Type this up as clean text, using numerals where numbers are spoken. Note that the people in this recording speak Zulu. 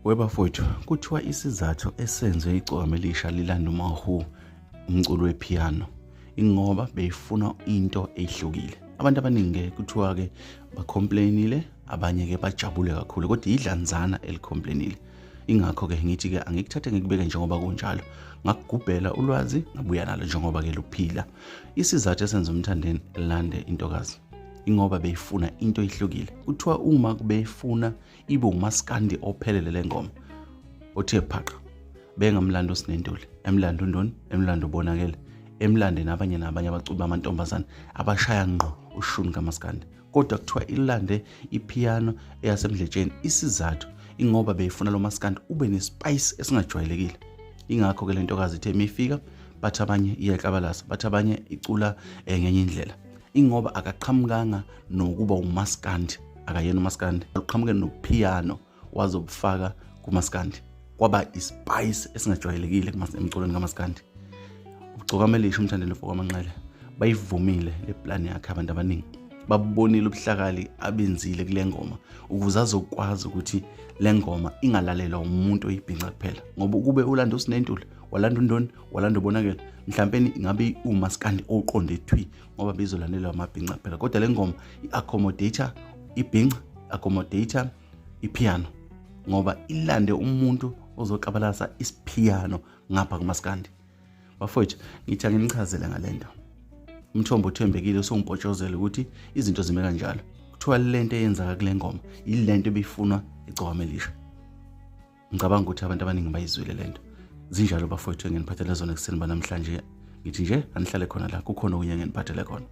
Webafowethu, kuthiwa isizathu esenze igcokama elisha lilanda uMawhoo umculo wepiano ingoba beyifuna into ehlukile. Abantu abaningi-ke kuthiwa-ke bacomplainile, abanye-ke bajabule kakhulu, kodwa idlanzana elicomplainile. Ingakho-ke ngithi-ke angikuthathe ngikubeke njengoba kunjalo. Ngakugubhela ulwazi ngabuya nalo njengoba-ke luphila. Isizathu esenza uMthandeni elande intokazi ingoba beyifuna into ehlukile. Kuthiwa uma beyifuna ibe umaskandi ophelele le ngoma othe phaqa bengamlando uSinentuli emlando uNdoni emlando ubonakele emlande nabanye nabanye abaculi bamantombazane abashaya ngqo ushuni kamaskandi. Kodwa kuthiwa ilande ipiano eyasemdletsheni isizathu ingoba beyifuna lo maskandi ube nespice esingajwayelekile. Ingakho ke lentokazi ithe imifika bathi abanye iyaklabalasa, bathi abanye icula ngenye indlela, ingoba akaqhamukanga nokuba umaskandi, akayena umaskandi, uqhamuke nopiano wazobufaka kumaskandi, kwaba ispice esingajwayelekile emculweni kamaskandi. Ugcokama elisha uMthandeni Mfokamanqele, bayivumile le plan yakhe abantu abaningi, babonile ubuhlakali abenzile kule ngoma ukuze azokwazi ukuthi le ngoma ingalalelwa umuntu oyibhinca kuphela, ngoba ukube ulanda uSinentuli, walanda uNdoni, walanda uBonakele, mhlampeni ingabe umaskandi oqonde thwi, ngoba bizolandelwa amabhinca kuphela. Kodwa le ngoma i-accommodator ibhinca, accommodator ipiano, ngoba ilande umuntu ozoqabalasa isipiano ngapha kumaskandi. Bafowethu, ngithi anginichazele ngalento. Umthombo othembekile usungipotshozela ukuthi izinto zime kanjalo. Kuthiwa lento eyenzeka kule ngoma yilento ebifunwa igcokama elisha. Ngicabanga ukuthi abantu abaningi bayizwile lento. Zinjalo bafowethu enginiphathele zona ekuseni banamhlanje. Ngithi nje anihlale khona la, kukhona okunye enginiphathele khona.